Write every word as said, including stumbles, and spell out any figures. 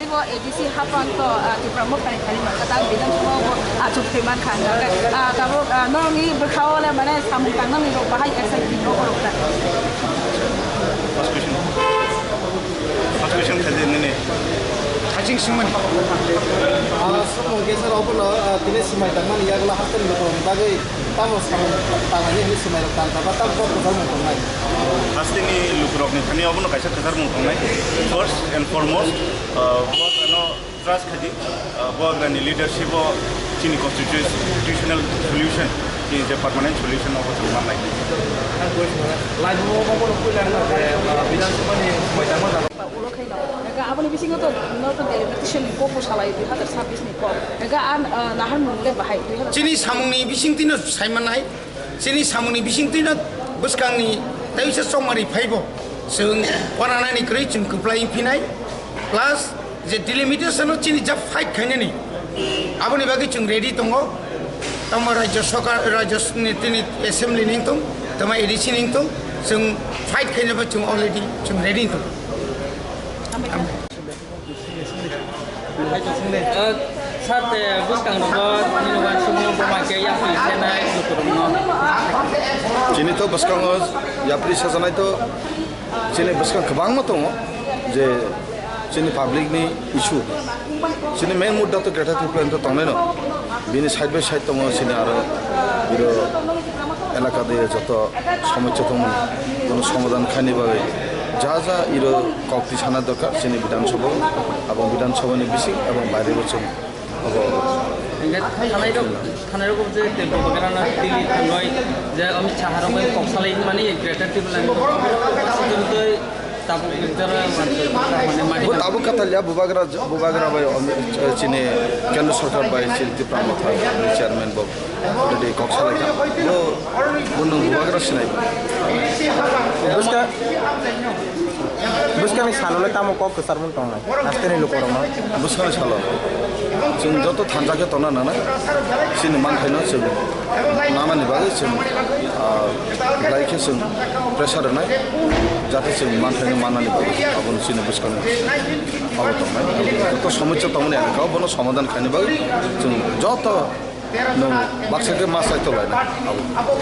A D C hapang to, ah, Tipra Motha ni thani nokha, ta Bidhan Sabha o achuk thwi man kha. Ah, tabuk, ah, norokni bwkha o le mane samung tangnani rok bahai excited rok rok ta. First question. First question khaje nini. Haching singman. Ah, samung kesa rok no, ah, tini simai tangmani yagulo hasteni bagwi tamo samung tangnani hini simai rok tang taba tamo kok kwchar mung tongnai. Hasteni lukurokni thani obono kaisa kwchar mung tongnai. First and foremost, ah, bo ano trust khaidi, ah, bo agrani leadership o chini constitutional solution, chini je permanent solution obo chwng mannai. Laibung obo bono puila wngkha je, ah, Bidhan Sabha ni simai tangma jaga. Ulo khaino. Ega aboni bisingo to northern delimitation ni kok salai dui hazar sabbish ni kok. Ega an, ah, nahar mung le bahai dui hazar. Chini samungni bisingtwino saimanai. Chini samungni bisingtwino bwskangni teisa chongmari phaibo. Chwng poranani kwrwi chwng kwplai phinai. Plus je delimitation o chini ja fight khainani. Aboni bagwi chwng ready tongo. Tamo Rajya Sarkar, Rajya ni tini assembly ning tong, tamo A D C ning tong, chwng fight khainaba chwng already chwng ready tong. Sir, te bwskang rogo nini uansukmung buma khe yapri senai lukurokno. Chini to bwskango yapri sajanai to chini bwskang kwbangma tongo je chini public ni issue. Chini main mudda to Greater Tipraland to tongnai no. Bini side by side tongo chini aro biro elaka de joto somosya tongmani bono somadhan khaini bagwi ja ja iro kok tisana dorkar chini Bidhan Sabha o, abong Bidhan Sabha ni bising abong baire bo chwng abo Hingke thanai rok, thanai rok je te Bubagra na Delhi thangnoi je Amit Shah rok bai kok salai mani Greater Tipraland. Tabuk jora mani mani. Bo tabuk katalya Bubagra, Bubagra bai Amit, chini Kendra Sarkar bai chini Tipra Motha chairman bo already kok salai kha. Bo, bo nwng Bubagra sinai. Bwskang, bwskangni salo le tamo kok kwcharmung tongnai? Hasteni lukorokno. Bwskangni salo chwng joto thansa khe tongna nangnai. Chini manthaino chwng nanani bagwi chwng, ah, belai khe chwng pressure rwnai, jate chwng manthaino mannani bagwi abono chini bwskango abo tongnai. Joto somosya tongmani elaka o bono somadhan khaini bagwi chwng joto nwng baksa khe ma sai tonglainai abo.